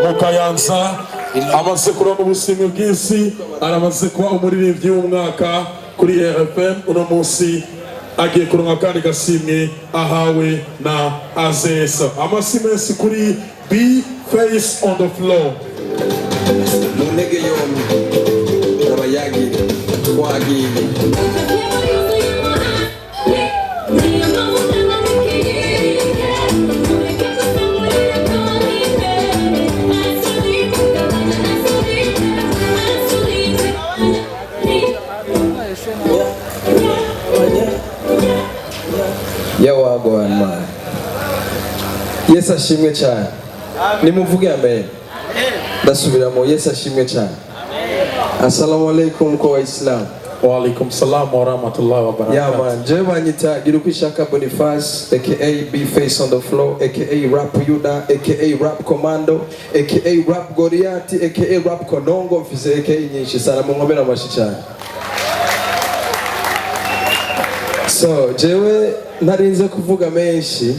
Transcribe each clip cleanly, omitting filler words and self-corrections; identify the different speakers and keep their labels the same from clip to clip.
Speaker 1: Mu Kayanza amaze kuronka ubushimwe bw'isi, aramaze kuba umuririmbyi w'umwaka kuri RFM. Uno munsi agiye kuronka akandi gashimwe ahawe na AZS. Amasi menshi kuri B Face on the Floor.
Speaker 2: Mu ntege yombi ndabayagire twagiye. Yawagwan man, Yesu ashimwe cyane. Nimuvuge amen. Ndasubiramo, Yesu ashimwe cyane. Assalamu alaikum kwa Waislamu.
Speaker 1: Wa alaikum salam wa rahmatullahi wa barakatuh.
Speaker 2: Yeah man, jewe banyita Girukwishaka Boniface, aka B Face on the Floor, aka Rap Yuda, aka Rap Commando, aka Rap Goliath, aka Rap Konongo. Mfise aka nyinshi sana, munkomera amashi cyane. So jewe ntarinze kuvuga menshi,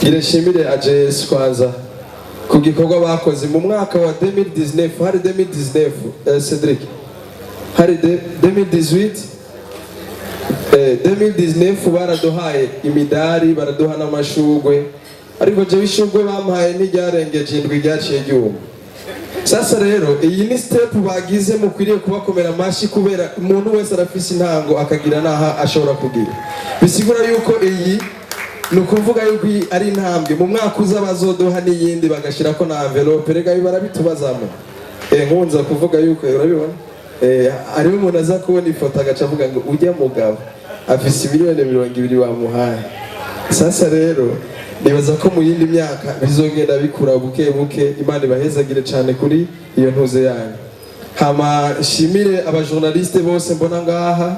Speaker 2: ngira nshimire AJS kwanza ku gikorwa bakoze mu mwaka wa 2019. Hari 2019, Cedric, hari 2018, 2019 baraduhaye imidari, baraduha n'amashugwe, ariko jewe ishugwe bampaye ntiryarengeje indwi, ryaciye ryuma. Sasa rero iyi ni step bagize, mukwiriye kubakomera amashyi, kubera umuntu wese arafise intango akagira n'aha ashobora kugira. Bisigura yuko iyi ni ukuvuga yuko iyi ari intambwe. Mu mwaka uza bazoduha n'iyindi, bagashirako na envelope. Rega barabitubazamo. Nkunza kuvuga yuko urabibona, hariho umuntu aza kubona ifoto agaca avuga ngo ujya mugabo afise miliyoni 20 bamuhaye. Sasa rero nibaza ko mu yindi myaka bizogenda bikura buke buke. Imana ibahezagire cyane kuri iyo ntuze yanyu. Hama nshimire abajournaliste bose mbona ngaha,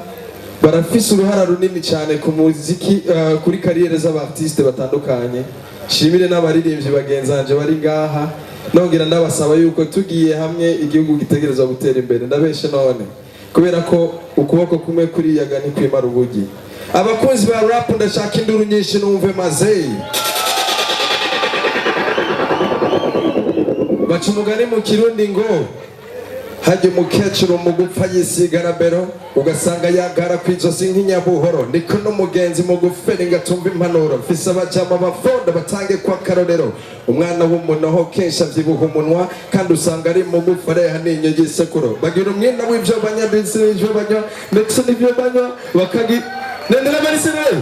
Speaker 2: barafise uruhara runini cyane ku muziki, kuri carrière z'abartiste batandukanye. Nshimire n'abaririmbyi bagenzanje bari ngaha, nongera ndabasaba yuko tugiye hamwe igihugu gitegerezwa gutera imbere. Ndabeshe none? Kubera ko ukuboko kumwe kuriyaga ntikwimara ubugi. Abakunzi ba rap, ndashaka induru nyinshi numve maze. Baca umugani mu Kirundi ngo hajya umukecuru mu gupfa yisiga rabero, ugasanga yagara ku ijosi nk'inyabuhoro. Niko n'umugenzi mu guferi ngatumva impanuro. Mfise abajama bafonda batange kwa karorero. Umwana w'umunoho kenshi avyibuha umunwa, kandi usanga ari mugufi areha n'inyo y'isekuro. Bagira umwina w'ivyo banya ndetse n'ivyo banywa, ndetse n'ivyo banywa bakagi nendera barisire,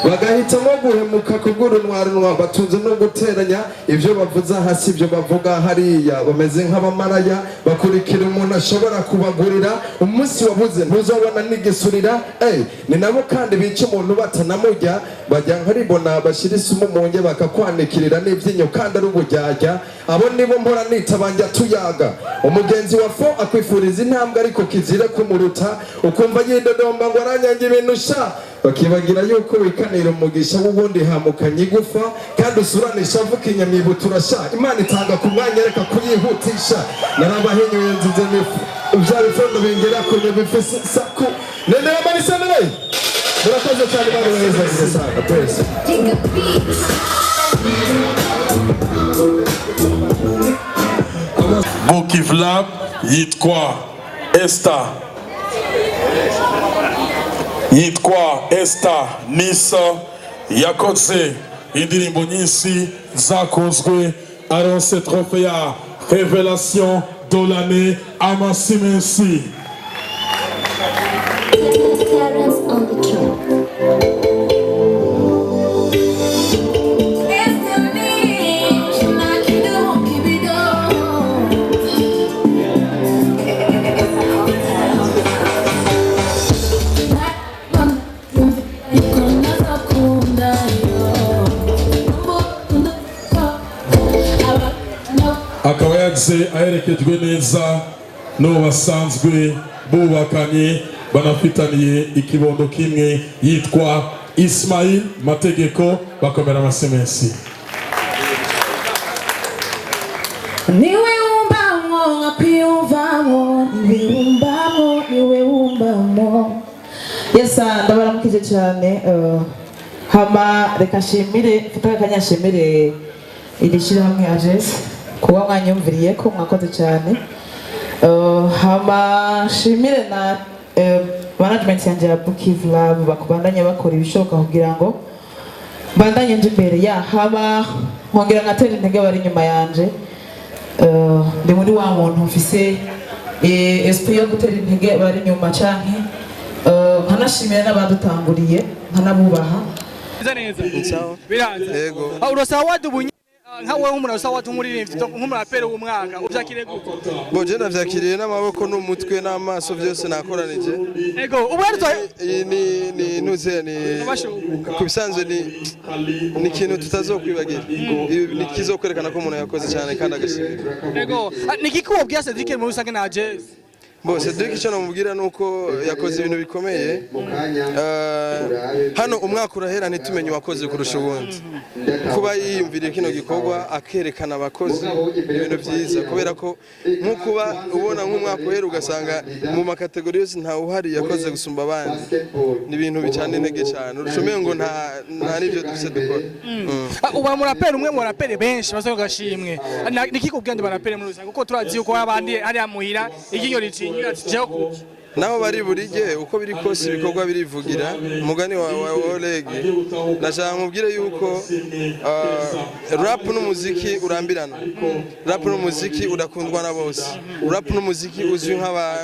Speaker 2: bagahitamo guhemuka kubw'urunwarunwa batunze no guteranya ibyo bavuze hasi ibyo bavuga hariya. Bameze nk'abamaraya bakurikira umuntu ashobora kubagurira. Umunsi wabuze ntuzobona n'igisurira. Ni nabo kandi bica umuntu batanamurya, bajya nkaribona bashyira isumu mu nge, bakakwanikirira n'ibyinyo kandi ari uburyarya. Abo nibo mpora nita banjya tuyaga. Umugenzi wa fo akwifuriza intambwe, ariko kizire kumuruta, ukumva yidodomba ngo aranyanga ibintu sha, bakibagira yuko wikanira umugisha w'ubundi hamukanye igufa kandi usurana ishavu kinyamwibutura sha. Imana itanga ku mwanya, reka kuyihutisha. Narabahinyuye nzize mifu bya bifundo bingera kunye bifise saku nendera marisanere. Murakoze cyane, bari baheza sana twese.
Speaker 1: Bukivlab yitwa Esther, yitwa Esther Nisa, yakoze indirimbo nyinshi zakozwe, aronse trophée ya Révélation de l'année. Amasi menshi.
Speaker 3: Clarence on the track.
Speaker 1: Akaba yaje aherekejwe neza n'uwo basanzwe bubakanye, banafitaniye ikibondo kimwe, yitwa Ismail Mategeko. Bakomera amasemensi.
Speaker 4: Niwe wumbamwo nkakwiyumvamwo, niwe wumbamwo, niwe wumbamwo. Yesa, ndabaramukije cyane. Hama reka nshimire, mfate akanya nshimire iri shyirahamwe AJES. Kuba mwanyumviriye ko mwakoze cyane. Hama nshimire na management yanjye ya Bukiv Lab, bakubandanya bakora ibishoboka kugira ngo bandanye nje imbere ya hama nkongera nkatera intege abari inyuma yanje. Ndi muri wa muntu mfise esprit yo gutera intege abari inyuma, canke nkanashimira n'abadutanguriye, nkanabubaha.
Speaker 5: Neza neza.
Speaker 6: Sawa.
Speaker 5: Biranze.
Speaker 6: Yego.
Speaker 5: Ah, urose award ubu nyene, nka wewe nk'umuntu urose award nk'umuririmbyi, nk'umuraperi w'umwaka, uvyakiriye gute?
Speaker 6: Bo je ndavyakiriye n'amaboko n'umutwe n'amaso, byose nakoranije.
Speaker 5: Ego, ubu rero
Speaker 6: Iyi ni nuze ni ku bisanzwe ni ikintu tutazokwibagira. Ibi ni kizokwerekana ko umuntu yakoze cyane kandi agashimirwa.
Speaker 5: Ego, ni iki wobwira Cedric muri rusange na Jazz?
Speaker 6: Bo Cedric, icyo namubwira ni uko yakoze ibintu bikomeye. Hano umwaka urahera ntitumenye uwakoze kurusha uwundi. Kuba yiyumviriye kino gikorwa akerekana abakozi, ibintu byiza, kubera ko nko kuba ubona nk'umwaka uhera ugasanga mu ma catégories yose ntawe uhari yakoze gusumba abandi, ni ibintu bicana intege cyane, urusha umengo nta n'ibyo dufise dukora.
Speaker 5: Ah, uba umuraperi umwe mu baraperi benshi basohoka agashimwe. Ni iki kubwira baraperi muri rusange, kuko turazi yuko abandi hariya muhira iryinyo ricinyira ati jewe kuki?
Speaker 6: Naho bari burige, uko biri kose ibikorwa birivugira. Umugani wa Oleg, nashaka nkubwire yuko rap n'umuziki urambirana, rap n'umuziki udakundwa na bose, rap n'umuziki uzwi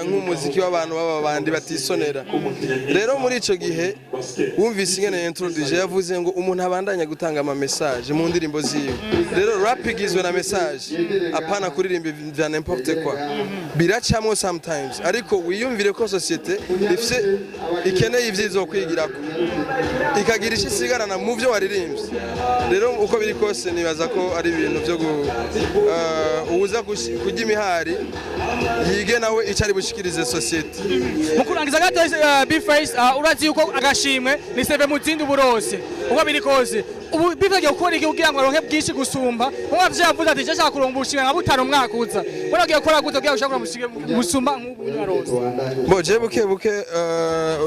Speaker 6: nk'umuziki w'abantu b'aba bandi batisonera. Rero muri ico gihe wumvise ingene introduce yavuze ngo umuntu abandanya gutanga ama message mu ndirimbo ziwe. Rero rap igizwe na message, apana kuririmba vya n'importe quoi. Biracamwo sometimes, ariko wiyumvire ko société ifise ikeneye ivyizo kwigirako, ikagira icyo isigarana mu byo waririmbye. Rero uko biri kose nibaza ko ari ibintu byo uwuza kurya imihari yige nawe icyo ari bushikirize société.
Speaker 5: Mu kurangiza gato, B-Face, urazi yuko agashimwe ni seve mu zindi uburose. Uko biri kose ubu B-Face agiye gukora iki kugira ngo aronke bwinshi gusumba nkuko ivyo yavuze ati je nshaka kuronka ubushimwe nka butanu umwaka uza? Ubona agiye gukora gute kugira ngo ushake kuronka ubushimwe busumba nk'ubu yarose?
Speaker 6: Bo je buke buke,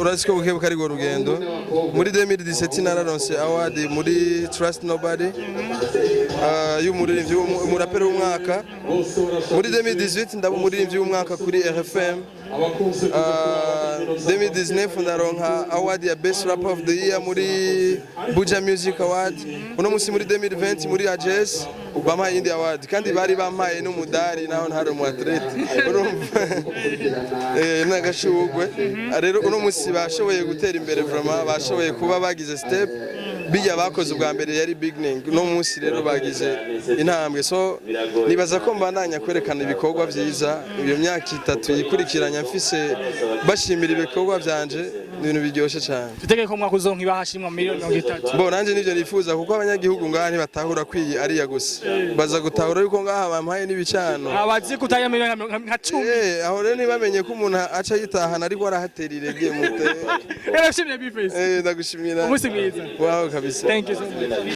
Speaker 6: urazi ko buke buke ari rwo rugendo. Muri 2017 nararonse award muri Trust Nobody y'umuririmbyi umuraperi w'umwaka. Muri 2018 ndaba umuririmbyi w'umwaka kuri RFM. 2019 ndaronka award ya Best Rapper of the Year muri Buja Music Award. Uno musi muri 2020 muri AJS bampaye iyindi award, kandi bari bampaye n'umudari naho ntari umu athlète, urumva, n'agashugwe. Rero uno musi bashoboye gutera imbere, vraiment bashoboye kuba bagize step. Bijya bakoze ubwa mbere yari beginning, uno munsi rero bagize intambwe. So nibaza ko mbandanya kwerekana ibikorwa byiza. Iyo myaka 3 yikurikiranya mfise bashimira ibikorwa byanje, ni ibintu biryoshye cyane.
Speaker 5: Tutege ko umwaka uzonka ibahashimwa miliyoni 30.
Speaker 6: Bo nanje nivyo nifuza, kuko abanyagihugu ngaha ntibatahura kwiyi ariya gusa, baza gutahura yuko ngaha bampaye n'ibicano.
Speaker 5: Abazi kutaya miliyoni nka 10.
Speaker 6: Aho rero ntibamenye ko umuntu aca yitahana ariko arahatera irege mute.
Speaker 5: Rero shimye B-Face.
Speaker 6: Ndagushimira.
Speaker 5: Umunsi mwiza.
Speaker 6: Wawe kabisa.
Speaker 5: Thank you so much.